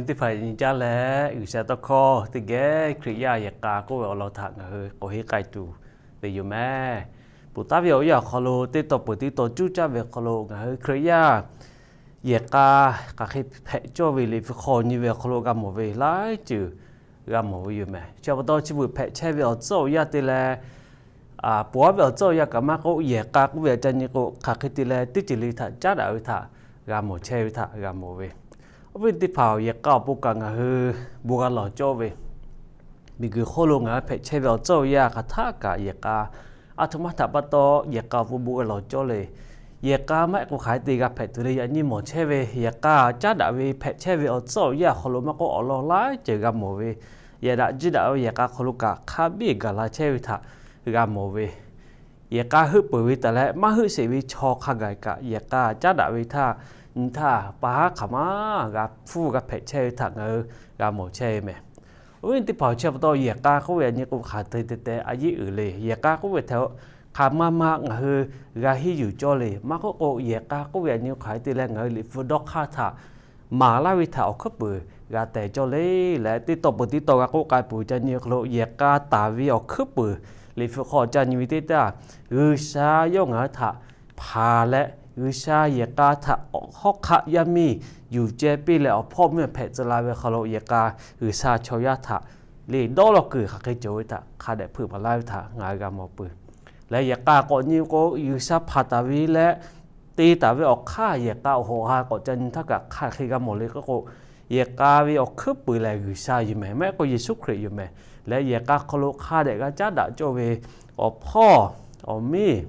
Teˇ hpaˍ nyi caˇ leh, G'uiˬsha tawˇ hkawˇ teˇ geh Hkriꞈ yaˇ yehˬ k'a k'oˆ ve awˬ lawn htaꞈ ngaˬ hui k'awꞈ henˇ k'ai tuˬ ve yoˬ meh. Ponˬ taˍ ve awˬ yanˇ awˬ hk'aw lo teˇ taw peuˬ teˇ taw cuˇ caˇ ve awˬ hk'aw lo ngaˬ hui Hkriꞈ yaˇ yehˬ k'a hk'aˬ hk'e hpehꞈ cawˇ ve Liꞈ hpu hk'aw nyi ve awˬ hk'aw lo g'a mawˬ ve laiˉ ceuˬ g'a mawˬ ve yoˬ meh. Chi pa taw chi beuꞈ hpehꞈ chehˇ ve awˬ tcuhˉ awˬ yanˇ te leh, ponˬ aˉ ve awˬ tcuhˉ awˬ yanˇ kaꞈ maˇ k'oˆ, yehˬ k'a k'oˆ ve aꞈ ca nyi k'o, hk'aˬ hk'e te leh teˇ ceuˬ le htaꞈ caˉ daꞈ ve htaꞈ g'a mawˬ chehˇ ve htaꞈ g'a mawˬ ve. Awˬ viˉ teˇ hpaˍ, yehˬ k'a awˬ pon kaꞈ ngaˬ hui bon g'a lawˬ cawˇ ve, miˬguiˬ hk'oˆ lo ngaˬ hui hpehꞈ chehˇ ve awˬ tcuhˉ awˬ yanˇ hk'aˬ htaˆ kaꞈ yehˬ k'a, aˬ htoꞈ ma htaꞈ pa taw yehˬ k'a awˬ pon bon g'a lawˬ cawˇ le. Yehˬ k'a maˇ heˆ k'o hk'aˬ hk'e te g'a hpehꞈ tuˬ le. Yaꞈ nyi mawˬ chehˇ ve yehˬ k'a caˉ daꞈ ve hpehꞈ chehˇ ve awˬ tcuhˉ awˬ yanˇ awˬ hk'aw lo maˇ k'oˆ, awˬ lawn laiˉ ceuˬ g'a mawˬ ve, yaꞈ daꞈ jiˇ daꞈ ve yehˬ k'a hk'aw lo kaꞈ hk'a biˇ gaˬ la chehˇ ve htaꞈ g'a mawˬ ve. Yehˬ k'a heuˆ peuˬ ve taˍ leh maˇ heuˆ sheˍ ve chaw hk'a gaˬ kaꞈ yehˬ k'a caˉ daꞈ ve htaˇ, nyi htaˇ pa haˉ hk'aˬ ma g'a hpfuhˇ g'a hpehꞈ chehˇ ve htaꞈ ngaˬ hui g'a mawˬ chehˇ ve meh. Awˬ viˉ teˇ hpaˍ, chi pa taw yehˬ k'a k'oˆ ve aꞈ nyi k'o, hk'aˬ hk'e te teh a yeˇ uiˍ le. Yehˬ k'a k'oˆ ve htaꞈ hk'aˬ ma ma ngaˬ hui g'a henˇ yuˬ cawˇ le. Maˇ k'oˆ k'o, yehˬ k'a k'oˆ ve aꞈ nyi hk'aˬ hk'e te leh ngaˬ hui Liꞈ hpu dawˇ hk'aˇ htaꞈ maˍ laˇ ve htaꞈ awˬ hkuiˉ puiˍ g'a tehˬ cawˇ le. Leh teˇ taw peuˬ teˇ taw g'a k'oˆ k'ai peuˬ ca nyi hk'aw lo, yehˬ k'a taˍ ve awˬ hkuiˉ puiˍ Liꞈ hpu hk'aw ca nyi ve teˇ taˇ, G'uiˬsha yawˇ ngaˬ hui htaꞈ hpanˍ leh, G'uiˬsha yehˬ k'a htaꞈ hawˉ hk'aˆ yaˇ miˇ yuˬ ceh piˇ leh, awˬ hpawˇ miˇ hpehꞈ tcuh la ve hk'aw lo, yehˬ k'a G'uiˬsha chaw yaˇ htaꞈ le dawˇ law kuiˬ hk'aˬ hk'e cawˬ ve htaꞈ hk'a dehꞈ hpeuꞈ maˍ laˇ ve htaꞈ ngaˬ hui g'a mawˬ peuˬ. Leh yehˬ k'a k'awꞈ nyi k'o, G'uiˬsha hpanˍ taˍ ve leh te taˍ ve awˬ hk'aˇ, yehˬ k'a awˬ hoꞈ ha k'awꞈ ca nyi htaˇ kaꞈ hk'aˬ hk'e g'a mawˬ le k'oˆ k'o, yehˬ k'a ve awˬ hkuiˉ puiˍ lehˬ G'uiˬsha yoˬ meh, maˇ heˆ k'o Yeˍsuˆ Hkriꞈ yoˬ meh. Leh yehˬ k'a hk'aw lo hk'a dehꞈ g'a caˉ daꞈ cawˇ ve awˬ hpawˇ awˬ miˇ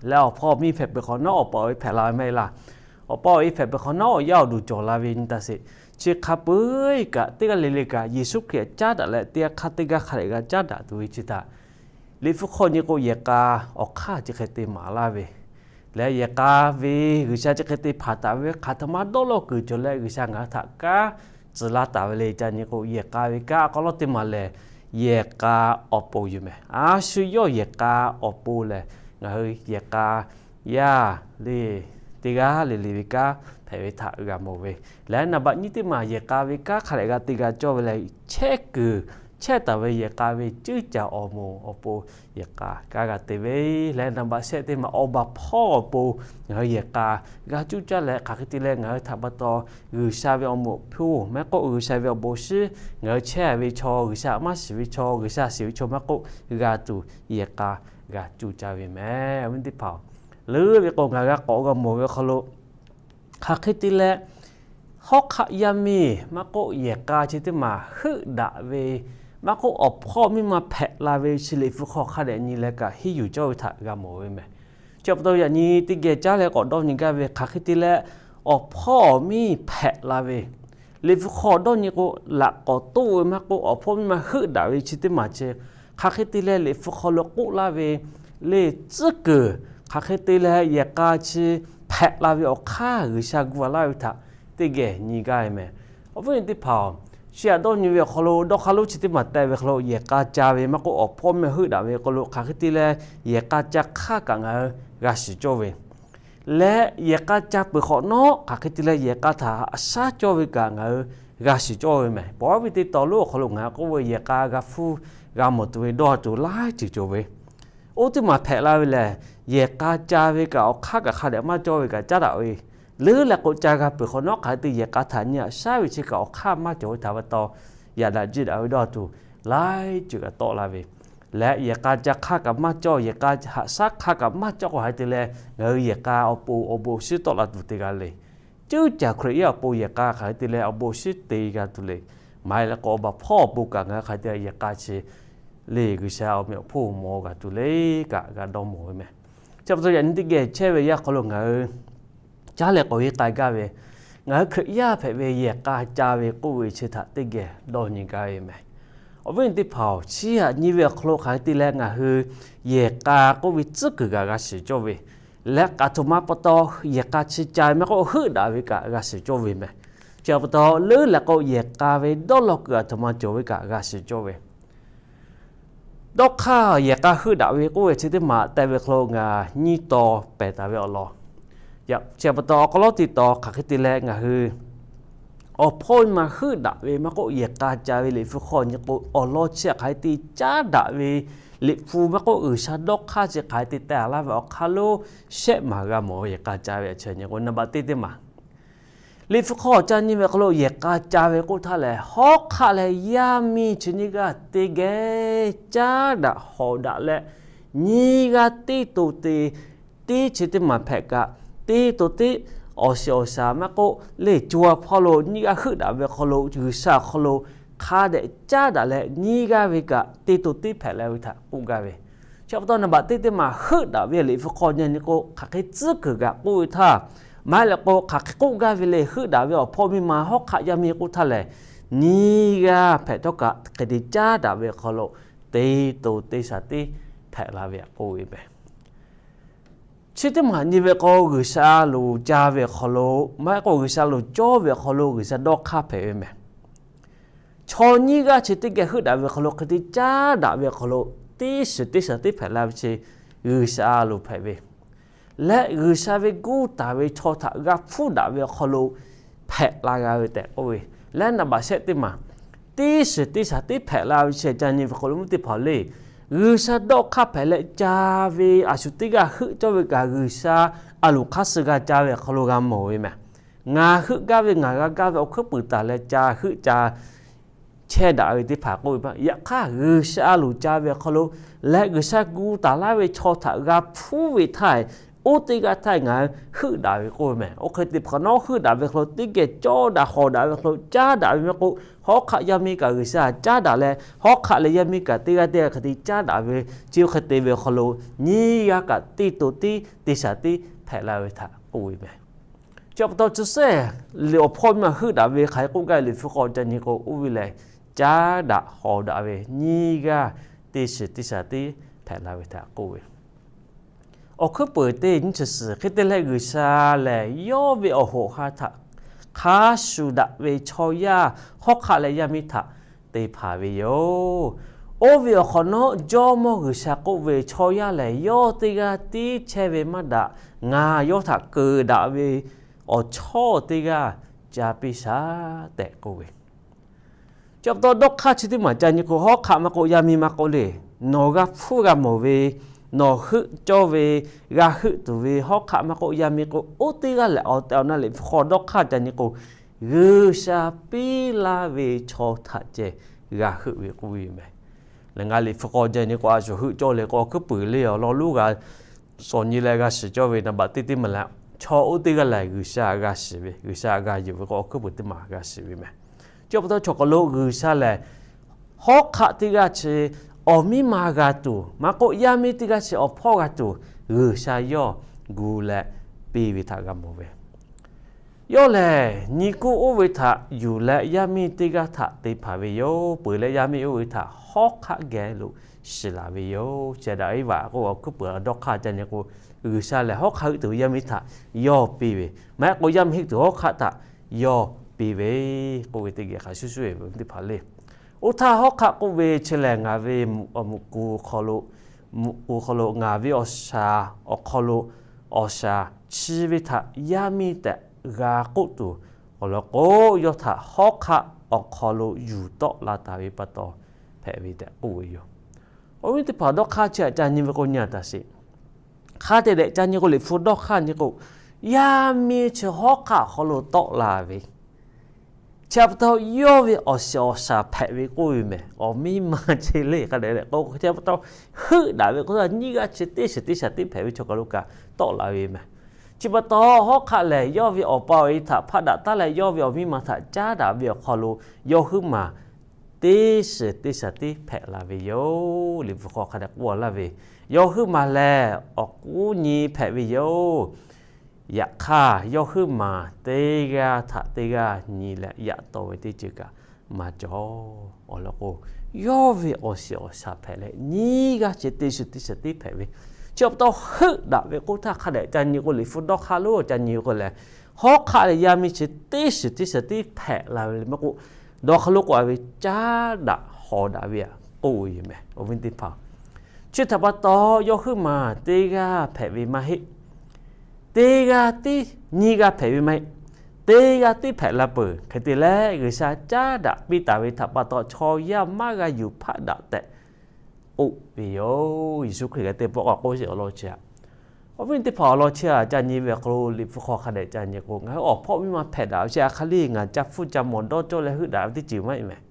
leh awˬ hpawˇ awˬ miˇ hpehꞈ peuˬ hk'awꞈ nawˉ awˬ pa awˬ e hpehꞈ la ve maˇ heˆ laˇ. Awˬ pa awˬ e hpehꞈ peuˬ hk'awꞈ nawˉ awˬ yaˇ awˬ duˬ cawˬ la ve nyi taˇ sheˍ. Chi hk'a peu-eˬ kaꞈ teˇ g'aˇ le le kaꞈ Yeˍsuˆ Hkriꞈ caˉ daꞈ leh teˇ g'aˇ hk'aˇ teˇ g'aˇ hk'a dehꞈ g'a caˉ daꞈ tuˬ ve chi htaꞈ Liꞈ hpu hk'aw nyi k'o, yehˬ k'a awˬ hk'aˇ chi hk'e te maˍ laˇ ve leh, yehˬ k'a ve G'uiˬsha chi hk'e te hpanˍ taˍ ve hk'aˬ htoꞈ ma dawˇ law kuiˬ cawˬ leh G'uiˬsha ngaˬ hui htaꞈ kanˉ tcuh laˇ taˍ ve le ca nyi k'o, yehˬ k'a ve kanˉ awˬ hk'aw lo teˇ maˬ lehˬ, yehˬ k'a awˬ pon yoˬ meh. A shu yawˇ yehˬ k'a awˬ pon lehˬ, ngaˬ hui yehˬ k'a yaˇ le teˇ g'aˇ le le ve kanˉ hpehꞈ ve htaꞈ g'a mawˬ ve. Leh naˍ baꞈ nyiˇ teˇ maˬ yehˬ k'a ve kanˉ hk'a dehꞈ g'a te g'a cawˇ ve lehˬ, chehˇ kuiˬ chehˇ taˍ ve yehˬ k'a ve ceuˇ caˬ awˬ moˍ awˬ pon yehˬ k'a kanˉ g'a te ve. Leh naˍ baꞈ shehˆ teˇ maˬ awˬ baˬ hpawˇ awˬ pon ngaˬ hui yehˬ k'a g'a cuˇ caˇ leh, hk'aˬ hk'e te leh ngaˬ hui htaꞈ pa taw G'uiˬsha ve awˬ moˍ awˬ hponˇ maˇ k'oˆ, G'uiˬsha ve awˬ bon shinˉ ngaˬ hui chehˇ ve chaw, G'uiˬsha maˇ shiˍ ve chaw, G'uiˬsha shiˍ ve chaw maˇ k'oˆ, g'a tuˬ yehˬ k'a g'a cuˇ caˇ ve meh. Awˬ viˉ teˇ hpaˍ, leuˉ ve k'o ngaˬ g'a k'awꞈ g'a mawˬ ve hk'aw lo, hk'aˬ hk'e te leh hawˉ hk'aˆ yaˇ miˇ maˇ k'oˆ, yehˬ k'a chi teˇ maˬ heuˆ daꞈ ve maˇ k'oˆ, awˬ hpawˇ miˇ ma hpehꞈ la ve chi Liꞈ hpu hk'aw hk'a dehꞈ nyi leh kaꞈ henˇ yuˬ cawˇ ve htaꞈ g'a mawˬ ve meh. Chi pa taw yaꞈ nyi teˇ geh caˉ leh k'awꞈ dawˇ nyi gaˇ ve, hk'aˬ hk'e te leh awˬ hpawˇ miˇ hpehꞈ la ve, Liꞈ hpu hk'aw dawˇ nyi k'o, laꞈ k'awꞈ toˆ ve maˇ k'oˆ, awˬ hpawˇ miˇ ma heuˆ daꞈ ve chi teˇ maˬ chi, hk'aˬ hk'e te leh Liꞈ hpu hk'aw lo k'oˆ laˇ ve le tcuhˉ kuiˬ, hk'aˬ hk'e te leh yehˬ k'a chi hpehꞈ la ve awˬ hk'aˇ G'uiˬsha gu a laˇ ve htaꞈ teˇ geh nyi gaˇ ve meh. Awˬ viˉ teˇ hpaˍ-oˬ, chi htaꞈ dawˇ nyi ve awˬ hk'aw lo dawˇ hk'aˇ lonˉ chi teˇ maˬ teh ve hk'aw lo, yehˬ k'a ca ve maˇ k'oˆ, awˬ hpawˇ miˇ heuˆ daꞈ ve hk'aw lo hk'aˬ hk'e te leh yehˬ k'a ca hk'aˇ kaꞈ ngaˬ hui g'a shiˍ cawˇ ve leh, yehˬ k'a ca peuˬ hk'awꞈ nawˉ hk'aˬ hk'e te leh yehˬ k'a htaꞈ haꞈ shaˉ cawˇ ve kaꞈ ngaˬ hui g'a shiˍ cawˇ ve meh. Paw aˉ ve teˇ taw lonˉ awˬ hk'aw lo ngaˬ hui k'oˆ ve, yehˬ k'a g'a hpfuhˇ g'a mawˬ tuˬ ve dawˇ tuˬ laiˉ ceuˬ cawˬ ve, oˇ teˇ maˬ hpehꞈ la ve lehˬ, yehˬ k'a ca ve kaꞈ awˬ hk'aˇ kaꞈ hk'a dehꞈ maˇ cawˇ ve kaꞈ caˉ daꞈ ve, leuˉ leh k'o ca g'a peuˬ hk'awꞈ nawˉ hk'aˬ hk'e te yehˬ k'a htaꞈ nyi haꞈ shaˉ ve chi kaꞈ awˬ hk'aˇ maˇ cawˬ ve htaꞈ pa taw, yaꞈ daꞈ jiˇ daꞈ ve dawˇ tuˬ laiˉ ceuˬ kaꞈ tawˆ la ve leh, yehˬ k'a ca hk'aˇ kaꞈ maˇ cawˇ, yehˬ k'a haꞈ shaˉ hk'aˇ kaꞈ maˇ cawˇ k'o, hk'aˬ hk'e te leh ngaˬ hui yehˬ k'a awˬ pon awˬ bon awˬ shinˉ tawˆ la tuˬ te g'a le. Ceuˇ caˬ Hkriꞈ yaˇ awˬ pon yehˬ k'a hk'aˬ hk'e te leh awˬ bon awˬ shinˉ te g'a tuˬ le. Maˇ heˆ leh k'o, awˬ baˬ hpawˇ awˬ pon kaꞈ ngaˬ hui hk'aˬ hk'e te yehˬ k'a chi le G'uiˬsha awˬ meꞈ awˬ hponˇ mawˬ g'a tuˬ le kaꞈ g'a dawˇ mawˬ ve meh. Chi pa taw yaꞈ nyi teˇ geh chehˇ ve yaˇ hk'aw lo ngaˬ hui caˉ leh k'awꞈ henˇ k'ai gaˇ ve, ngaˬ hui Hkriꞈ yaˇ hpehꞈ ve yehˬ k'a ca ve k'oˆ ve chi htaꞈ teˇ geh dawˇ nyi gaˇ ve meh. Awˬ viˉ teˇ hpaˍ-oˬ, chi htaꞈ nyi ve awˬ hk'aw lo hk'aˬ hk'e te leh ngaˬ hui yehˬ k'a k'oˆ ve tcuhˉ kuiˬ kaꞈ g'a shiˍ cawˇ ve leh, kaꞈ htoꞈ ma pa taw yehˬ k'a chi ca ve maˇ k'oˆ, heuˆ daꞈ ve kaꞈ g'a shiˍ cawˇ ve meh. Chi pa taw leuˉ leh k'o, yehˬ k'a ve dawˇ law kuiˬ aˬ htoꞈ ma cawˬ ve kaꞈ g'a shiˍ cawˇ ve Dawˇ hk'aˇ yehˬ k'a heuˆ daꞈ ve k'oˆ ve chi teˇ maˬ teh ve hk'aw lo ngaˬ nyiˇ taw pehˬ taˍ ve awˬ lawn. Chi pa taw awˬ hk'aw lo teˇ taw hk'aˬ hk'e te leh ngaˬ hui awˬ hpawˇ miˇ ma heuˆ daꞈ ve maˇ k'oˆ, yehˬ k'a ca ve Liꞈ hpu hk'aw nyi k'o, awˬ lawn chi hk'aˬ hk'e te caˉ daꞈ ve, Liꞈ hpu maˇ k'oˆ, G'uiˬsha dawˇ hk'aˇ chi hk'aˬ hk'e te teh laˇ ve awˬ hk'aˇ lo shehˆ maˬ g'a mawˬ ve yehˬ k'a ca ve chi nyi k'o, naˍ baꞈ teˇ teˇ maˬ Liꞈ hpu hk'aw ca nyi ve hk'aw lo yehˬ k'a ca ve k'oˆ htaˇ lehˬ, hawˉ hk'aˆ leh yaˇ miˇ chi nyiˇ g'aˇ teˇ geh caˉ daꞈ hawˍ daꞈ leh, nyiˇ g'aˇ teˇ to te, teˇ chi teˇ maˬ hpehꞈ kaꞈ, teˇ to teˇ awˬ shiˍ awˬ shaˍ maˇ k'oˆ, leˇ co a hpawˇ lo nyiˇ g'aˇ heuˆ daꞈ ve hk'aw lo G'uiˬsha awˬ hk'aw lo hk'a dehꞈ caˉ daꞈ leh, nyiˇ g'aˇ ve kaꞈ teˇ to teˇ hpehꞈ la ve htaꞈ k'oˆ gaˇ ve. Chi pa taw naˍ baꞈ teˇ teˇ maˬ heuˆ daꞈ ve Liꞈ hpu hk'aw nyi nyi k'o, hk'aˬ hk'e tcuhˉ kuiˬ kaꞈ k'oˆ ve htaˇ, maˇ heˆ leh k'o, hk'aˬ hk'e k'oˆ gaˇ ve le, heuˆ daꞈ ve awˬ hpawˇ miˇ ma hawˉ hk'aˆ yaˇ miˇ k'oˆ htaˇ lehˬ, nyiˇ g'aˇ hpehꞈ htawˇ kaꞈ hk'e te caˉ daꞈ ve hk'aw lo teˇ to teˇ shaˍ tiˉ hpehꞈ la ve htaꞈ k'oˆ ve meh. Chi teˇ maˬ nyi ve k'o, G'uiˬsha loˍ ca ve awˬ hk'aw lo, maˇ heˆ k'o G'uiˬsha loˍ cawˇ ve awˬ hk'aw lo G'uiˬsha dawˇ hk'aˇ hpehꞈ ve meh. Chaw nyiˇ g'aˇ chi teˇ geh heuˆ daꞈ ve hk'aw lo hk'e te caˉ daꞈ ve awˬ hk'aw lo, teˇ shiˍ teˇ shaˍ tiˉ hpehꞈ la ve chi G'uiˬsha loˍ hpehꞈ ve leh, G'uiˬsha ve guˇ taˍ ve chaw htaꞈ g'a hpuˇ daꞈ ve awˬ hk'aw lo hpehꞈ la g'a ve tehꞈ k'oˆ ve leh, naˍ baꞈ shehˆ teˇ maˬ teˇ shiˍ teˇ shaˍ tiˉ hpehꞈ la ve chi ca nyi ve hk'aw lo mvuhˇ teˇ hpaˍ le, G'uiˬsha dawˇ hk'aˇ hpehꞈ leh ca ve a shu teˇ g'aˇ heuˆ cawˇ ve kaꞈ, G'uiˬsha a loˍ hk'aˇ suh g'a ca ve awˬ hk'aw lo g'a mawˬ ve meh. Ngaˬ heuˆ gaˇ ve, ngaˬ g'a gaˇ ve awˬ hkuiˉ puiˍ taˍ leh ca heuˆ ca chehˇ daꞈ ve teˇ hpaˍ k'oˆ ve maˇ. Yaꞈ hk'aˇ, G'uiˬsha loˍ ca ve awˬ hk'aw lo leh G'uiˬsha gu taˍ laˇ ve chaw htaꞈ g'a hpuˇ ve htaˇ, oˇ teˇ g'aˇ htaˇ ngaˬ hui heuˆ daꞈ ve k'oˆ ve meh. Oˇ hk'e te hk'awꞈ nawˉ heuˆ daꞈ ve hk'aw lo teˇ geh cawˇ daꞈ hawˍ daꞈ ve hk'aw lo caˉ daꞈ ve maˇ k'oˆ, hawˉ hk'aˆ yaˇ miˇ kaꞈ G'uiˬsha caˉ daꞈ leh, hawˉ hk'aˆ leh yaˇ miˇ kaꞈ teˇ g'aˇ teˇ g'aˇ hk'e te caˉ daꞈ ve, chi hk'e te ve awˬ hk'aw lo nyiˇ g'aˇ kaꞈ teˇ to tiˉ teˇ shaˍ tiˉ hpehꞈ la ve htaꞈ k'oˆ ve meh. Chi pa taw chi sehˉ, liꞈ awˬ hpawˇ miˇ ma heuˆ daꞈ ve hk'aˬ hk'e k'oˆ gaˇ ve Liꞈ hpu hk'aw ca nyi k'o, oˇ ve lehˬ caˉ daꞈ hawˍ daꞈ ve nyiˇ g'aˇ teˇ shiˍ teˇ shaˍ tiˉ hpehꞈ la ve htaꞈ k'oˆ ve. Awˬ hkuiˉ puiˍ teˇ nyiˇ chi suhˍ hk'e te leh, G'uiˬsha lehˬ yawˇ ve awˬ hoꞈ ha htaꞈ hk'a shuˍ daꞈ ve chaw yaˇ hawˉ hk'aˆ leh yaˇ miˇ htaꞈ te hpanˍ ve yoˬ. Oˇ ve awˬ hk'awꞈ nawˉ, Jawˇmawˇ G'uiˬsha k'oˆ ve, Chaw yaˇ lehˬ yawˇ teˇ g'aˇ tiˉ chehˇ ve maˇ daꞈ. Ngaˬ yawˇ htaꞈ keunˍ daꞈ ve awˬ chawˇ teˇ g'aˇ ca piˇ shaˍ tehꞈ k'oˆ ve. Chi pa taw dawˇ hk'aˇ chi teˇ maˬ ca nyi k'o, hawˉ hk'aˆ maˇ k'oˆ, yaˇ miˇ maˇ k'oˆ le, nawˬ g'a hpuˇ g'a mawˬ ve, nawˬ heuˆ cawˇ ve, g'a heuˆ tuˬ ve hawˉ hk'aˆ maˇ k'oˆ, yaˇ miˇ k'oˆ, oˇ teˇ g'aˇ lehˬ awˬ tehˬ awˬ na Liꞈ hpu hk'aw dawˇ hk'aˇ ca nyi k'o, G'uiˬsha piˇ laˇ ve chaw htaꞈ ceh g'a heuˆ ve k'oˆ ve yoˬ meh. Lehˬ ngaˬ Liꞈ hpu hk'aw ca nyi k'o, a shu heuˆ cawˇ le k'o, awˬ hkuiˉ puiˍ le awˬ lawn lonˉ g'a suhˍ nyi leh g'a shiˍ cawˇ ve naˍ baꞈ teˇ teˇ maˬ lehˬ, chaw oˇ teˇ g'aˇ lehˬ G'uiˬsha g'a shiˍ ve, G'uiˬsha g'a yonˍ ve k'o, awˬ hkuiˉ puiˍ teˇ maˬ g'a shiˍ ve meh. Chi pa taw chaw hk'aw lo G'uiˬsha lehˬ hawˉ hk'aˆ teˇ g'aˇ chi awˬ miˇ ma g'a tuˬ maˇ k'oˆ, yaˇ miˇ teˇ g'aˇ chi awˬ hpawˇ g'a tuˬ, G'uiˬsha yawˇ gu leh piˇ ve htaꞈ g'a mawˬ ve. Yawˇ lehˬ nyi kuˇ oˇ ve htaꞈ yuˬ leh yaˇ miˇ teˇ g'aˇ htaꞈ te hpanˍ ve yoˬ. Peuˬ leh yaˇ miˇ oˇ ve htaꞈ hawˉ hk'aˆ geh lo shiˍ laˬ ve yoˬ. Chi daꞈ iˉ vaꞈ k'o, awˬ hkuiˉ puiˍ dawˇ hk'aˇ ca nyi k'o, G'uiˬsha lehˬ hawˉ hk'aˆ heuˆ tuˬ ve yaˇ miˇ htaꞈ yawˇ piˇ ve, maˇ heˆ k'o yaˇ miˇ heuˆ tuˬ hawˉ hk'aˆ htaꞈ yawˇ piˇ ve k'oˆ ve teˇ geh hk'a shuˍ shuˍ ve teˇ hpaˍ le. Oˇ htaˇ hawˉ hk'aˆ k'oˆ ve, Chi lehˬ ngaˬ ve mvuhꞈ ku hk'aw lo, mvuhꞈ ku hk'aw lo ngaˬ ve awˬ shaˍ awˬ hk'aw lo awˬ shaˍ chi ve htaꞈ yaˇ miˇ tehꞈ g'a k'oˆ tuˬ, awˬ lawn k'o, yawˇ htaꞈ hawˉ hk'aˆ awˬ hk'aw lo yuˬ tawˆ la taˍ ve pa taw hpehꞈ ve tehꞈ k'oˆ ve yoˬ. Awˬ viˉ teˇ hpaˍ, dawˇ hk'aˇ chi htaꞈ ca nyi ve k'o, nyi a taˍ sheˍ. Hk'a te dehꞈ ca nyi k'o, Liꞈ hpu dawˇ hk'aˇ nyi k'o, yaˇ miˇ chi hawˉ hk'aˆ awˬ hk'aw lo tawˆ la ve, chi pa taw yawˇ ve awˬ shiˍ awˬ shaˍ hpehꞈ ve k'oˆ ve meh. Awˬ miˇ ma chi le hk'a dehꞈ k'o, chi pa taw heuˆ daꞈ ve k'o, nyiˇ g'aˇ chi teˇ shiˍ teˇ shaˍ tiˉ hpehꞈ ve chaw kaˬ lo kaꞈ tawˆ la ve meh. Chi pa taw hawˉ hk'aˆ lehˬ, yawˇ ve awˬ pa awˬ e htaꞈ hpaˆ daꞈ taˉ leh, yawˇ ve awˬ miˇ ma htaꞈ caˉ daꞈ ve awˬ hk'aw lo yawˇ huiˉ maˬ teˇ shiˍ teˇ shaˍ tiˉ hpehꞈ la ve yoˬ. Liꞈ hpu hk'aw hk'a dehꞈ k'oˆ laˇ ve, yawˇ huiˉ maˬ lehˬ awˬ k'uˉ nyi hpehꞈ ve yoˬ. Yaꞈ hk'aˇ, yawˇ huiˉ maˬ teˇ g'aˇ htaꞈ teˇ g'aˇ nyi leh yaꞈ taw ve teˇ ceuˬ kaꞈ maˇ cawˬ. Awˬ lawn k'o, yawˇ ve awˬ shiˍ awˬ shaˍ hpehꞈ leh, nyiˇ g'aˇ chi teˇ shiˍ teˇ shaˍ tiˉ hpehꞈ ve, chi pa taw heuˆ daꞈ ve k'oˆ htaˇ hk'a dehꞈ ca nyi k'o, Liꞈ hpu dawˇ hk'aˇ lo ca nyi k'o lehˬ, hawˉ hk'aˆ leh yaˇ miˇ chi teˇ shiˍ teˇ shaˍ tiˉ hpehꞈ la ve le maˇ k'oˆ, dawˬ hk'aw lo k'oˆ a ve caˉ daꞈ hawˍ daꞈ ve htaꞈ k'oˆ ve yoˬ meh. Awˬ viˉ teˇ hpaˍ, chi htaꞈ pa taw yawˇ huiˉ maˬ teˇ g'aˇ hpehꞈ ve maˇ heˆ. Teˇ g'aˇ tiˉ nyiˇ g'aˇ hpehꞈ ve maˇ heˆ. teˇ g'aˇ tiˉ hpehꞈ la peuˬ. Hk'e te leh, G'uiˬsha caˉ daꞈ piˇ taˍ ve htaꞈ pa taw, chaw yaˇ maˇ g'a yuˬ hpaˆ daꞈ tehꞈ k'oˆ ve yoˬ. Yeˍsuˆ Hkriꞈ geh teˇ pawˆ k'awꞈ k'oˆ sheˍ awˬ lawn chi aꞈ. Awˬ viˉ teˇ hpaˍ, awˬ lawn chi aꞈ ca nyi ve awˬ hk'aw lo, Liꞈ hpu hk'aw hk'a dehꞈ ca nyi k'o, ngaˬ hui awˬ hpawˇ miˇ ma hpehꞈ daꞈ ve chi a hk'aˇ le, ngaˬ ca hpfuhˇ ca mawˬ dawˇ cawˇ leh heuˆ daꞈ ve teˇ ceuˬ maˇ heˆ mehˍ.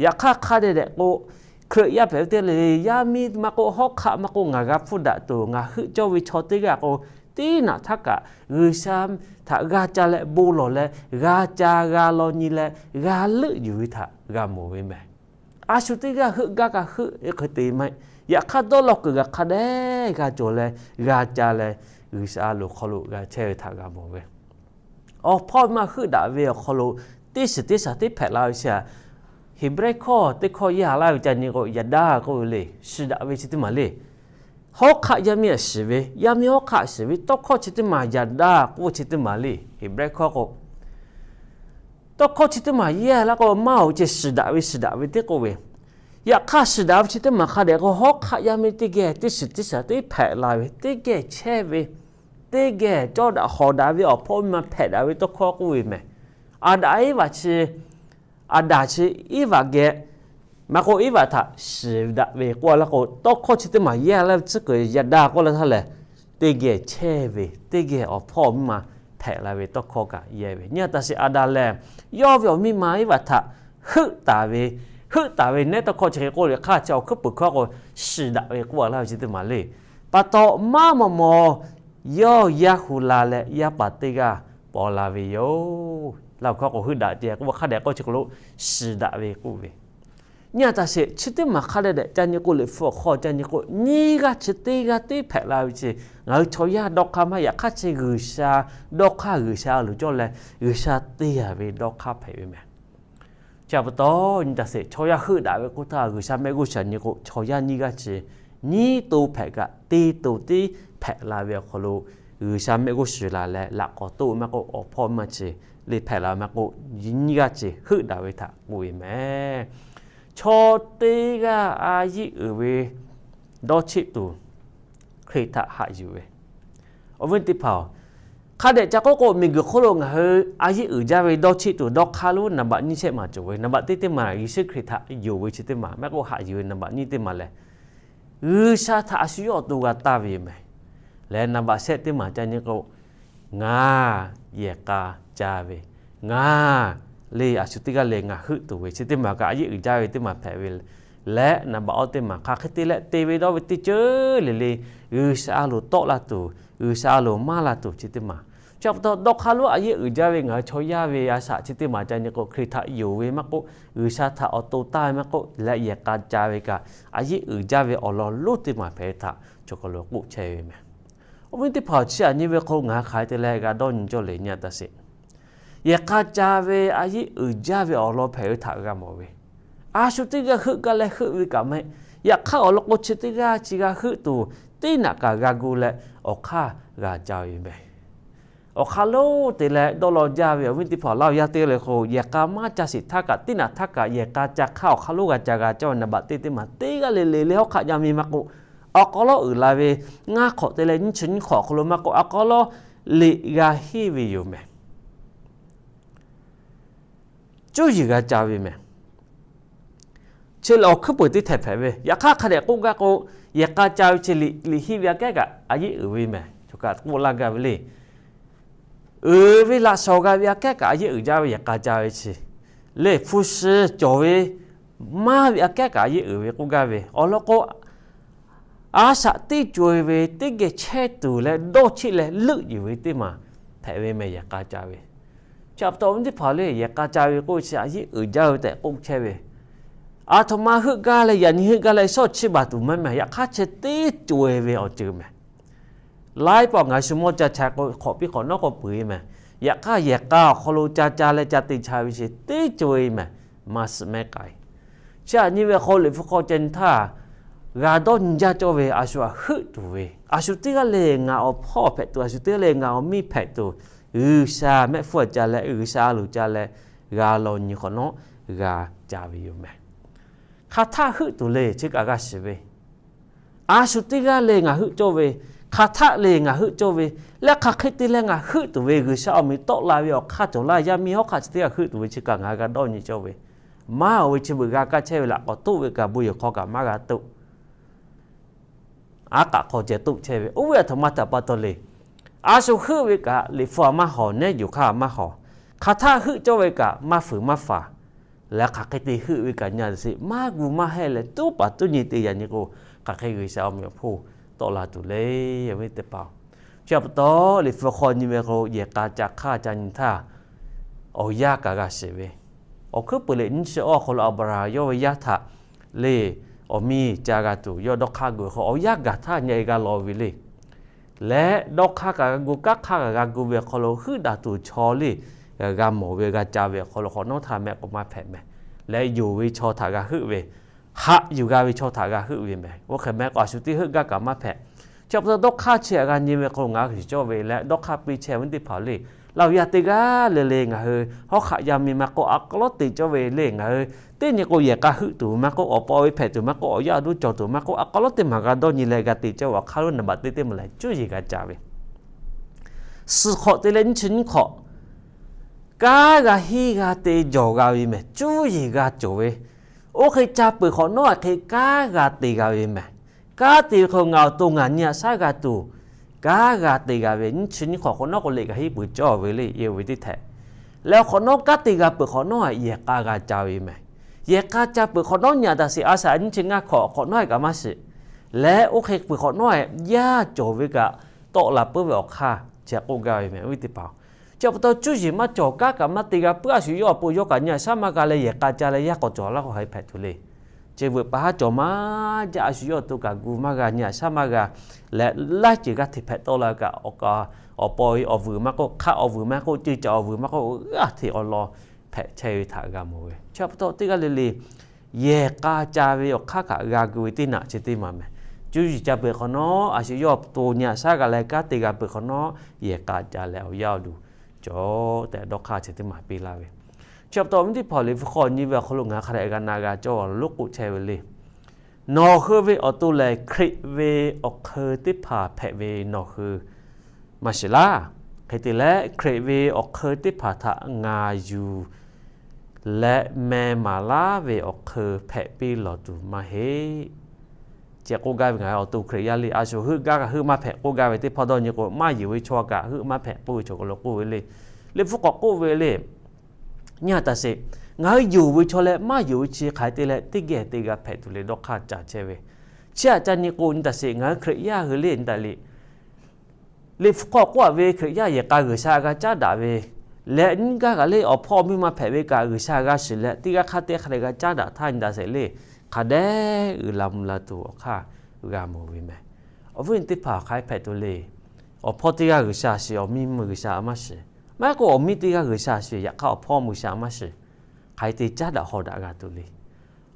Yaꞈ hk'aˇ hk'a dehꞈ dehꞈ k'o, Hkriꞈ yaˇ hpehꞈ ve teˇ le, yaˇ miˇ maˇ k'oˆ, hawˉ hk'aˆ maˇ k'oˆ, ngaˬ g'a hpfuhˇ daꞈ tuˬ ngaˬ heuˆ cawˇ ve chaw teˇ g'aˇ k'o, teˇ naꞈ htaˇ kaꞈ G'uiˬsha htaꞈ g'a ca leh bon lawˬ leh, g'a ca g'a law nyi leh g'a leuˆ yuˬ ve htaꞈ g'a mawˬ ve mehˍ. A shu teˇ g'aˇ heuˆ gaˇ kaꞈ heuˆ ve hk'e te maˇ heˆ. Yaꞈ hk'aˇ, dawˇ law kuiˬ g'a hk'a dehꞈ g'a cawˬ leh, g'a ca leh, G'uiˬsha loˍ hk'aw lo g'a chehˇ ve htaꞈ g'a mawˬ ve. Awˬ hpawˇ maˇ heuˆ daꞈ ve awˬ hk'aw lo teˇ shiˍ teˇ shaˍ teˇ hpehꞈ la ve chi aꞈ, Heˍbrehˇ hkawˇ teˇ hkawˇ yaˇ laˇ ve ca nyi k'o, Yaꞈ daˇ k'oˆ ve le, shiˍ daꞈ ve chi teˇ maˬ le. Hawˉ hk'aˆ yaˇ miˇ aꞈ shiˍ ve, yaˇ miˇ hawˉ hk'aˆ shiˍ ve, tawˇ hkawˇ chi teˇ maˬ Yaꞈ daˇ k'oˆ ve chi teˇ maˬ le. Heˍbrehˇ hkawˇ k'o, tawˇ hkawˇ chi teˇ maˬ yaˇ laˇ k'o, maˇ oˬ ve chi shiˍ daꞈ ve, shiˍ daꞈ ve teˇ k'oˆ ve. Yaꞈ hk'aˇ, shiˍ daꞈ ve chi teˇ maˬ hk'a dehꞈ k'o, hawˉ hk'aˆ yaˇ miˇ teˇ geh teˇ shiˍ teˇ shaˍ teˇ hpehꞈ la ve, teˇ geh chehˇ ve, teˇ geh cawˇ daꞈ hawˍ daꞈ ve awˬ hpawˇ miˇ ma hpehꞈ daꞈ ve tawˇ hkawˇ k'oˆ ve mehˍ. Aˍdanˍ Eˇvaꞈ chi, Aˍdanˍ chi Eˇvaꞈ geh, maˇ k'oˆ, Eˇvaꞈ htaꞈ shiˍ daꞈ ve k'oˆ laˇ k'o, tawˇ hkawˇ chi teˇ maˬ yaˇ laˇ ve tcuhˉ kuiˬ Yaꞈ daˇ k'oˆ laˇ htaˇ lehˬ, teˇ geh chehˇ ve, teˇ geh awˬ hpawˇ miˇ ma hpehꞈ la ve tawˇ hkawˇ kaꞈ yehˇ ve. Nyi a taꞈ sheˍ, Aˍdanˍ lehˬ yawˇ ve awˬ miˇ ma Eˇvaꞈ htaꞈ heuˆ taˍ ve, heuˆ taˍ ve nehˉ tawˇ hkawˇ chi hk'e k'oˆ le hk'aˇ, chi awˬ hkuiˉ puiˍ hkawˇ k'o, shiˍ daꞈ ve k'oˆ laˇ ve chi teˇ maˬ le. Pa taw maˇ maw maw, yawˇ yaˇ hu la leh yaˇ paˍ teˇ g'aˇ paw la ve yoˬ. Laˇ awˬ hkawˇ k'o, heuˆ daꞈ ce k'oˆ hk'a dehꞈ k'oˆ chi k'o lo, shiˍ daꞈ ve k'oˆ ve. Nyi a taꞈ sheˍ, chi teˇ maˬ hk'a dehꞈ dehꞈ ca nyi k'o, Liꞈ hpu awˬ hk'aw ca nyi k'o, nyiˇ g'aˇ chi teˇ g'aˇ teˇ hpehꞈ la ve chi, ngaˬ hui chaw yaˇ dawˇ hk'aˇ maˇ, yaꞈ hk'aˇ chi G'uiˬsha dawˇ hk'aˇ, G'uiˬsha loˍ cawˇ leh G'uiˬsha te yaˇ ve dawˇ hk'aˇ hpehꞈ ve mehˍ. Chi pa taw nyi taꞈ sheˍ, chaw yaˇ heuˆ daꞈ ve k'oˆ htaˇ, G'uiˬsha mehˆ g'uˇ suhˍ nyi k'o, chaw yaˇ nyiˇ g'aˇ chi nyiˇ to hpehꞈ kaꞈ teˇ to tiˉ hpehꞈ la ve awˬ hk'aw lo, G'uiˬsha mehˆ g'uˇ suhˍ la leh laꞈ k'awꞈ toˆ maˇ k'oˆ, awˬ hpawˇ maˇ chi le hpehꞈ la maˇ k'oˆ, nyiˇ g'aˇ chi heuˆ daꞈ ve htaꞈ k'oˆ ve mehˍ. Chaw teˇ g'aˇ a yeˆ uiˍ ve dawˇ cheˆ tuˬ, Hkriꞈ htaꞈ haꞈ yuˬ ve. Awˬ viˉ teˇ hpaˍ-oˬ, hk'a dehꞈ ca k'oˆ k'o, miˬguiˬ hk'oˆ lo ngaˬ hui a yeˆ uiˍ jaˇ ve dawˇ cheˆ tuˬ dawˇ hk'aˇ lonˉ naˍ baꞈ nyiˇ shehˆ maˬ cawˬ ve, naˍ baꞈ teˇ teˇ maˬ Yeˍsuˆ Hkriꞈ htaꞈ yonˍ ve chi teˇ maˬ, maˇ k'oˆ haꞈ yuˬ ve naˍ baꞈ nyiˇ teˇ maˬ lehˬ, G'uiˬsha htaꞈ a shu yawˇ awˬ to g'a taˇ ve yoˬ mehˍ. Leh naˍ baꞈ shehˆ teˇ maˬ ca nyi k'o, ngaˬ yehˬ k'a ca ve, ngaˬ le a shu teˇ g'aˇ le ngaˬ heuˆ tuˬ ve chi teˇ maˬ kaꞈ a yeˆ uiˍ jaˇ ve teˇ maˬ hpehꞈ ve leh, naˍ baꞈ awˇ teˇ maˬ hk'aˬ hk'e te leh te ve dawˇ ve teˇ ceuˬ le le, G'uiˬsha a loˍ tawˆ la tuˬ, G'uiˬsha a loˍ maˇ la tuˬ chi teˇ maˬ. Chi pa taw dawˇ hk'aˇ lonˉ a yeˆ uiˍ jaˇ ve ngaˬ hui chaw yaˇ ve a shaꞈ chi teˇ maˬ ca nyi k'o, Hkriꞈ htaꞈ yonˍ ve maˇ k'oˆ, G'uiˬsha htaꞈ awˬ to taˇ ve maˇ k'oˆ, leh yehˬ k'a ca ve kaꞈ a yeˆ uiˍ jaˇ ve awˬ lawn lonˉ teˇ maˬ hpehꞈ ve htaꞈ chaw hk'aw lo k'oˆ chehˇ ve mehˍ. Awˬ viˉ teˇ hpaˍ-oˬ, chi aꞈ nyi ve hk'aw lo ngaˬ hui hk'aˬ hk'e te leh g'a dawˇ nyi cawˇ le nyi a taꞈ sheˍ. Yehˬ k'a ca ve a yeˆ uiˍ jaˇ ve awˬ lawn hpehꞈ ve htaꞈ g'a mawˬ ve, a shu teˇ g'aˇ heuˆ gaˇ leh heuˆ ve kaꞈ mehˍ. Yaꞈ hk'aˇ, awˬ lawn k'o chi teˇ g'aˇ chi g'a heuˆ tuˬ, teˇ naꞈ kaꞈ g'a gu leh awˬ hk'aˇ g'a ca ve mehˍ. Awˬ hk'aˇ lonˉ te leh dawˇ law jaˇ ve awˬ viˉ teˇ hpaˍ, Laˇ huˍ yaˇ teˇ g'aˇ le k'o, yehˬ k'a maˇ ca sheˍ htaˇ kaꞈ, teˇ naꞈ htaˇ kaꞈ yehˬ k'a ca hk'aˇ awˬ hk'aˇ lonˉ g'a ca g'a cawˇ ve naˍ baꞈ teˇ teˇ maˬ teˇ g'aˇ le le le hawˉ hk'aˆ yaˇ miˇ maˇ k'oˆ, awˬ hk'aw lonˉ uiˍ la ve ngaˇ hk'awꞈ te leh nyiˇ chi nyiˇ hk'awꞈ awˬ hk'aw lo maˇ k'oˆ, awˬ hk'aw lonˉ liꞈ g'a henˇ ve yoˬ mehˍ. Cuˇ yiˍ g'a ca ve mehˍ. Chi lehˬ awˬ hkuiˉ peuˬ teˇ htehꞈ hpehꞈ ve. Yaꞈ hk'aˇ, hk'a dehꞈ k'oˆ gaˇ k'o, yehˬ k'a ca ve chi liꞈ, liꞈ henˇ ve aꞈ kehˉ kaꞈ a yeˆ uiˍ ve mehˍ. Choˬ kaꞈ k'oˆ laˇ gaˇ ve le. Uiˍ ve laꞈ shawnˍ g'a ve aꞈ kehˉ kaꞈ a yeˆ uiˍ jaˇ ve yehˬ k'a ca ve chi, lehˬ hpu shi cawˬ ve maˇ ve aꞈ kehˉ kaꞈ a yeˆ uiˍ ve k'oˆ gaˇ ve. Awˬ lawn k'o, a shaꞈ teˇ co-e ve teˇ geh chehˇ tuˬ leh dawˇ cheˆ leh leuˆ yuˬ ve teˇ maˬ hpehꞈ ve mehˍ yehˬ k'a ca ve. Chi pa taw awˬ viˉ teˇ hpaˍ le, yehˬ k'a ca ve k'oˆ chi a yeˆ uiˍ jaˇ ve tehꞈ k'oˆ chehˇ ve. Aˬ htoꞈ ma heuˆ gaˇ leh yaꞈ nyi heuˆ gaˇ leh shawˇ chiˇ baˬ tuˬ maˇ mehˍ. Yaꞈ hk'aˇ, chi teˇ co-e ve awˬ ceuˬ mehˍ. Laiˉ pawˆ ngaˬ hui shu mawˇ ca cha k'o, hk'awꞈ piˇ hk'awꞈ nawˉ k'o peuˬ e mehˍ. Yaꞈ hk'aˇ, yehˬ k'a awˬ hk'aw lo ca ca leh ca te cha ve chi teˇ co-e mehˍ. Maˇ suh mehˉ k'ai. Chi aꞈ nyi ve awˬ hk'aw lo Liꞈ hpu hk'aw ca nyi htaˇ, g'a dawˇ nyi jaˇ cawˇ ve a shu aꞈ heuˆ tuˬ ve, a shu teˇ g'aˇ le ngaˬ awˬ hpawˇ hpehꞈ tuˬ, a shu teˇ g'aˇ le ngaˬ awˬ miˇ hpehꞈ tuˬ, G'uiˬsha mehˆ hpfuhˇ aꞈ ca leh G'uiˬsha a loˍ ca leh g'a law nyi hk'awꞈ nawˉ g'a ca ve yoˬ mehˍ. Hk'aˬ htaˇ heuˆ tuˬ le chi kaꞈ g'a shiˍ ve, a shu teˇ g'aˇ le ngaˬ heuˆ cawˇ ve, Hk'aˬ htaˆ le ngaˬ heuˆ cawˇ ve, leh hk'aˬ hk'e te leh ngaˬ heuˆ tuˬ ve G'uiˬsha awˬ meꞈ tawˆ la ve awˬ hk'aˇ cawˬ laˇ. Yaˇ miˇ hawˉ hk'aˆ chi teˇ g'aˇ heuˆ tuˬ ve chi kaꞈ ngaˬ hui g'a dawˇ nyi cawˇ ve, maˇ oˬ ve chi beuꞈ g'a kaˇ chehˇ ve laꞈ k'awꞈ toˆ ve kaꞈ bon yehˬ hk'aw kaꞈ maˇ g'a toˆ. Aˉ k'aꞈ hk'aw ceh toˆ chehˇ ve oˇ ve aˬ htoꞈ ma htaꞈ pa taw le. A shu heuˆ ve kaꞈ Liꞈ hpu a maˇ hawˍ, nehˉ yuˬ hk'aˇ a maˇ hawˍ. Hk'aˬ htaˆ heuˆ cawˇ ve kaꞈ maˇ fuiˍ maˇ faˍ. Leh hk'aˬ hk'e te heuˆ ve kaꞈ nyi a te sheˍ maˇ gu maˇ hehˇ leh tuˉ paˍ tuˉ nyi te yaꞈ nyi k'o, hk'aˬ hk'e G'uiˬsha awˬ meꞈ awˬ hponˇ tawˆ la tuˬ le. Awˬ viˉ teˇ hpaˍ-oˬ, chi pa taw Liꞈ hpu hk'aw nyi ve k'o, yehˬ k'a ca hk'aˇ ca nyi htaˇ, awˬ yanˇ kaꞈ g'a shiˍ ve. Awˬ hkuiˉ peuˬ leh nyiˇ chi awˇ hk'aw lo Aˍbraˍhanˍ yawˇ ve yaˇ htaꞈ le awˬ miˇ ca g'a tuˬ yawˇ dawˇ hk'aˇ gu ve hk'aw, awˬ yanˇ gaˬ htaˇ nyi e g'a lawˬ ve le. Leh dawˇ hk'aˇ kaꞈ g'a gu, kanˉ hk'aˇ kaꞈ g'a gu ve awˬ hk'aw lo heuˆ daꞈ tuˬ chaw le g'a mawˬ ve g'a ca ve awˬ hk'aw lo hk'awꞈ nawˉ htaˇ mehˆ k'o maˇ hpehꞈ mehˍ. Leh yonˍ ve chaw htaꞈ g'a heuˆ ve, haꞈ yuˬ g'a ve chaw htaꞈ g'a heuˆ ve mehˍ. Oˇ hk'e mehˆ k'o a shu teˇ heuˆ gaˇ kaꞈ maˇ hpehꞈ. Chi pa taw dawˇ hk'aˇ chi htaꞈ g'a nyi ve hk'aw lo ngaˬ hui g'a shiˍ cawˇ ve leh dawˇ hk'aˇ piˇ chehˇ ve teˇ hpaˍ le, Laˇ huˍ yaˇ teˇ g'aˇ le le ngaˬ hui hawˉ hk'aˆ yaˇ miˇ maˇ k'oˆ, a k'aw lawˉ te cawˇ ve le ngaˬ hui teˇ nyi k'o yehˬ k'a heuˆ tuˬ maˇ k'oˆ, awˬ pa awˬ e hpehꞈ tuˬ maˇ k'oˆ, awˬ yaˇ awˬ duˇ cawˬ tuˬ maˇ k'oˆ, a k'aw lawˉ teˇ maˬ g'a dawˇ nyi leh g'a te cawˇ ve awˬ hk'aˇ lo naˍ baꞈ teˇ teˇ maˬ lehˬ cuˇ yiˍ g'a ca ve. Suhˍ hk'awꞈ te leh nyiˇ chi nyiˇ hk'awꞈ kanˉ g'a henˇ g'a te jawˬ g'a ve mehˍ. Cuˇ yiˍ g'a cawˬ ve, oˇ hk'e ca peuˬ hk'awꞈ nawˉ a hk'e kanˉ g'a te g'a ve mehˍ. Kanˉ te ve hk'aw ngaˬ awˬ to ngaˬ nyi aꞈ shaˉ g'a tuˬ, kanˉ g'a te g'a ve nyiˇ chi nyiˇ hk'awꞈ hk'awꞈ nawˉ k'o leh g'a henˇ peuˬ cawˇ ve le, yehˬ ve teˇ htehꞈ. Leh hk'awꞈ nawˉ kanˉ te g'a peuˬ hk'awꞈ nawˉ a yehˬ k'a g'a ca ve mehˍ. Yehˬ k'a ca peuˬ hk'awꞈ nawˉ nyi aꞈ taˍ sheˍ a shaꞈ nyiˇ chi ngaˇ hk'awꞈ hk'awꞈ nawˉ a kaꞈ maˇ shiˍ. Leh oˇ hk'e peuˬ hk'awꞈ nawˉ a yaˇ cawˬ ve kaꞈ tawˆ la puiˉ ve awˬ hk'aˇ chi htaꞈ k'oˆ gaˇ ve mehˍ, awˬ viˉ teˇ hpaˍ-oˬ. Chi pa taw cuˇ yiˍ maˇ cawˬ, kanˉ kaꞈ maˇ te g'a puiˉ, a shu yawˇ awˬ pon yawˇ kaꞈ nyi aꞈ shaˉ maˇ g'a leh yehˬ k'a ca leh yaˇ k'awꞈ cawˬ laˇ k'o hk'aˬ hk'e hpehꞈ tuˬ le. Chi veuꞈ pa haˉ cawˬ maˇ jaˇ, a shu yawˇ awˬ to kaꞈ gu maˇ g'a, nyi aꞈ shaˉ maˇ g'a leh laiˉ ceuˬ g'aˇ hteꞈ hpehꞈ tawˆ la kaꞈ, awˬ pa awˬ vuiˬ maˇ k'oˆ, hk'aˆ awˬ vuiˬ maˇ k'oˆ, ceuˬ caꞈ awˬ vuiˬ maˇ k'oˆ, g'aˇ hteꞈ awˬ lawn hpehꞈ chehˇ ve htaꞈ g'a mawˬ ve. Chi pa taw teˇ g'aˇ le le yehˬ k'a ca ve awˬ hk'aˇ kaꞈ g'a gu ve teˇ naꞈ chi teˇ maˬ mehˍ. Cuˇ yiˍ ca peuˬ hk'awꞈ nawˉ a shu yawˇ awˬ to nyi aꞈ shaˉ g'a leh kanˉ te g'a peuˬ hk'awꞈ nawˉ yehˬ k'a ca leh awˬ yaˇ awˬ duˬ cawˬ tehꞈ dawˇ hk'aˇ chi teˇ maˬ piˇ laˇ ve. Chi pa taw awˬ viˉ teˇ hpaˍ-oˬ, Liꞈ hpu hk'aw nyi ve awˬ hk'aw lo ngaˬ hui hk'a dehꞈ g'a na g'a cawˇ a loˉ k'oˆ chehˇ ve le. Nawˬ hui ve awˬ to lehˬ Hkriꞈ ve awˬ hk'eun teˇ hpaˍ hpehꞈ ve nawˬ hui maˇ shiˍ laˇ. Hk'e te leh Hkriꞈ ve awˬ hk'eun teˇ hpaˍ htaꞈ ngaˬ yuˬ leh meh maˍ laˇ ve awˬ hk'eun hpehꞈ piˇ lawˬ tuˬ maˇ heˆ. Chi k'oˆ gaˇ ve ngaˬ hui awˬ to Hkriꞈ yaˇ le, a shu heuˆ gaˇ kaꞈ heuˆ maˇ hpehꞈ k'oˆ gaˇ ve teˇ hpaˍ dawˇ nyi k'o, maˇ yonˍ ve chaw kaꞈ heuˆ maˇ hpehꞈ k'oˆ ve chaw kaꞈ lo k'oˆ ve le. Liꞈ hpu k'awꞈ k'oˆ ve le. Nyi aꞈ taˍ sheˍ, ngaˬ hui yonˍ ve chaw leh maˇ yonˍ ve chi hk'aˬ hk'e te leh teˇ geh teˇ g'aˇ hpehꞈ tuˬ le dawˇ hk'aˇ ca chehˇ ve. Chi htaꞈ ca nyi k'o nyi taˍ sheˍ, ngaˬ hui Hkriꞈ yaˇ hui le nyi taˍ le. Liꞈ hpu hk'aw k'oˆ a ve Hkriꞈ yaˇ yehˬ k'a G'uiˬsha g'a caˉ daꞈ ve leh nyiˇ gaˇ kaꞈ le awˬ hpawˇ miˇ ma hpehꞈ ve kaꞈ G'uiˬsha g'a shiˍ leh teˇ g'aˇ hk'aˇ teˇ hk'aˇ leh g'a caˉ daꞈ htaˇ nyi taˍ sheˍ le, hk'a dehꞈ uiˍ la mvuh la tuˬ awˬ hk'aˇ g'a mawˬ ve mehˍ. Awˬ viˉ teˇ hpaˍ hk'aˬ hk'e hpehꞈ tuˬ le. Awˬ hpawˇ teˇ g'aˇ G'uiˬsha shiˍ, awˬ miˇ mvuhˇ G'uiˬsha maˇ shiˍ. Maˇ heˆ k'o awˬ miˇ teˇ g'aˇ G'uiˬsha shiˍ, yaꞈ hk'aˇ awˬ hpawˇ G'uiˬsha maˇ shiˍ. Hk'aˬ hk'e te caˉ daꞈ haw daꞈ g'a tuˬ le.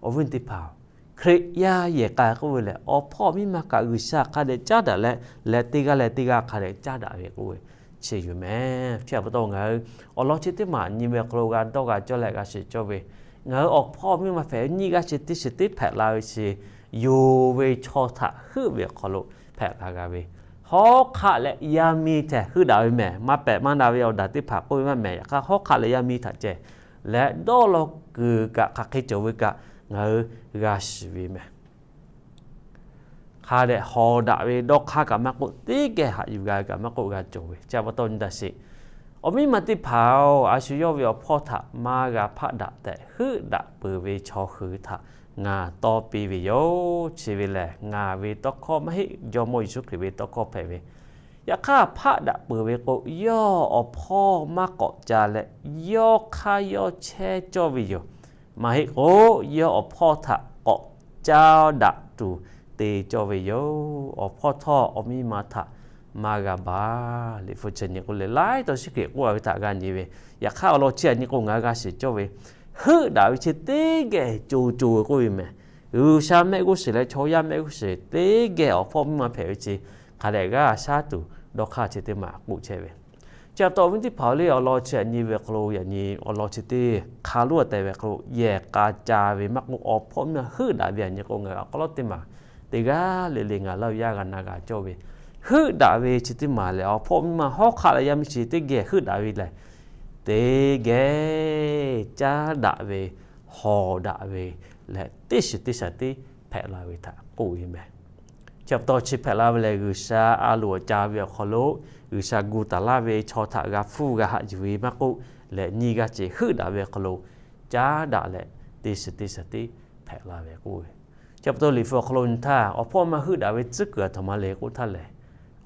Awˬ viˉ teˇ hpaˍ-oˬ, Hkriꞈ yaˇ yehˬ k'a k'oˆ ve lehˬ, awˬ hpawˇ miˇ ma kaꞈ G'uiˬsha hk'a dehꞈ caˉ daꞈ leh, leh teˇ g'aˇ leh teˇ g'aˇ hk'a dehꞈ caˉ daꞈ ve k'oˆ ve chi yoˬ mehˍ. Chi pa taw ngaˬ hui awˬ lawn chi teˇ maˬ nyi ve awˬ hk'aw lo g'a dawˇ g'a cawˇ leh g'a shiˍ cawˇ ve, ngaˬ hui awˬ hpawˇ miˇ ma hpehꞈ nyiˇ g'aˇ chi teˇ chi teˇ hpehꞈ la ve chi, yonˍ ve chaw htaꞈ heuˆ ve awˬ hk'aw lo hpehꞈ la g'a ve. Hawˉ hk'aˆ leh yaˇ miˇ htehꞈ heuˆ daꞈ ve mehˍ. Maˇ pehꞈ maˇ na ve awˬ daꞈ teˇ hpaˍ k'oˆ ve maˇ mehˍ. Yaꞈ hk'aˇ hawˉ hk'aˆ leh yaˇ miˇ htaꞈ ceh leh dawˇ law kuiˬ kaꞈ hk'aˬ hk'e cawˬ ve kaꞈ ngaˬ hui g'a shiˍ ve mehˍ. Hk'a dehꞈ haw daꞈ ve dawˇ hk'aˇ kaꞈ maˇ k'oˆ, teˇ geh haꞈ yuˬ g'a ve kaꞈ maˇ k'oˆ g'a cawˬ ve. Chi pa taw nyi taˍ sheˍ, awˬ miˇ ma teˇ hpaˍ-oˬ, a shu yawˇ ve awˬ hpawˇ htaꞈ maˇ g'a hpaˆ daꞈ tehꞈ heuˆ daꞈ peuˬ ve chaw hui htaꞈ ngaˬ tawˇ piˇ ve yoˬ. Chi ve lehˬ ngaˬ ve tawˇ hkawˇ maˇ heˆ, Jawˇmawˇ Yeˍsuˆ Hkriꞈ ve tawˇ hkawˇ hpehꞈ ve. Yaꞈ hk'aˇ hpaˆ daꞈ peuˬ ve k'o, yawˇ awˬ hpawˇ maˇ k'awꞈ ca leh, yawˇ hk'aˇ yawˇ chehˇ cawˇ ve yoˬ. Maˇ heˆ k'o, yawˇ awˬ hpawˇ htaꞈ k'awꞈ caˇ daꞈ tuˬ te cawˇ ve yoˬ. Awˬ hpawˇ htawˇ awˬ miˇ ma htaꞈ maˇ g'a baˬ. Liꞈ hpu chi nyi k'o lehˬ, laiˉ taw shiˉ hkriꞈ k'oˆ a ve htaꞈ g'a nyi ve. Yaꞈ hk'aˇ awˬ lawn chi htaꞈ nyi k'o ngaˬ hui g'a shiˍ cawˇ ve, heuˆ daꞈ ve chi teˇ geh co co ve k'oˆ ve mehˍ. G'uiˬsha mehˆ g'uˇ suhˍ leh chaw yaˇ mehˆ g'uˇ suhˍ teˇ geh awˬ hpawˇ miˇ ma hpehꞈ ve chi hk'a dehꞈ g'a shaˉ tuˬ dawˇ hk'aˇ chi teˇ maˬ k'oˆ chehˇ ve. Chi pa taw awˬ viˉ teˇ hpaˍ-oˬ le, awˬ lawn chi htaꞈ nyi ve hk'aw lo yaꞈ nyi awˬ lawn chi teˇ hk'a lo a tehˬ ve hk'aw lo yehˬ k'a ca ve maˇ k'oˆ, awˬ hpawˇ miˇ ma heuˆ daꞈ ve htaꞈ nyi k'o ngaˬ hui awˬ hk'aw lo teˇ maˬ teˇ g'aˇ le le ngaˬ Laˇ huˍ yaˇ g'a na g'a cawˇ ve, heuˆ daꞈ ve chi teˇ maˬ lehˬ, awˬ hpawˇ miˇ ma hawˉ hk'aˆ leh yaˇ miˇ chi teˇ geh heuˆ daꞈ ve lehˬ, teˇ geh caˉ daꞈ ve, hawˍ daꞈ ve leh, teˇ shiˍ teˇ shaˍ tiˉ hpehꞈ la ve htaꞈ k'oˆ ve meh. Chi pa taw chi hpehꞈ la ve lehˬ, G'uiˬsha a loˍ a ca ve awˬ hk'aw lo G'uiˬsha gu taˍ laˇ ve chaw htaꞈ g'a hpuˇ g'a haꞈ yuˬ ve maˇ k'oˆ leh, nyi g'aˇ ceˬ heuˆ daꞈ ve awˬ hk'aw lo caˉ daꞈ leh, teˇ shiˍ teˇ shaˍ tiˉ hpehꞈ la ve k'oˆ ve. Chi pa taw Liꞈ hpu awˬ hk'aw lo nyi htaˇ, awˬ hpawˇ maˇ heuˆ daꞈ ve tcuhˉ kuiˬ a htoꞈ ma le k'oˆ htaˇ lehˬ,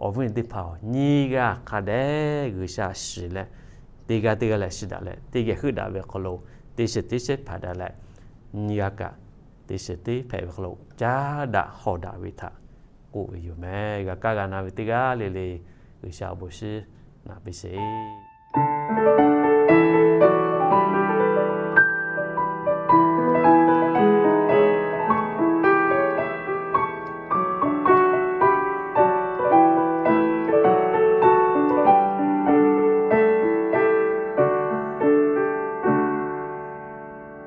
awˬ viˉ awˬ nyi teˇ hpaˍ-oˬ, nyi g'aˇ hk'a dehꞈ G'uiˬsha shiˍ leh, teˇ g'aˇ teˇ g'aˇ lehˬ shiˍ daꞈ leh, teˇ geh heuˆ daꞈ ve awˬ hk'aw lo teˇ shiˍ teˇ shaˍ hpehꞈ daꞈ leh, nyi g'aˇ kaꞈ teˇ shiˍ teˇ hpehꞈ ve hk'aw lo caˉ daꞈ hawˍ daꞈ ve htaꞈ k'oˆ ve yoˬ meh. G'a kaˇ g'a na ve teˇ g'aˇ le le, G'uiˬsha awˬ bon shiˍ naꞈ piˇ sheˍ.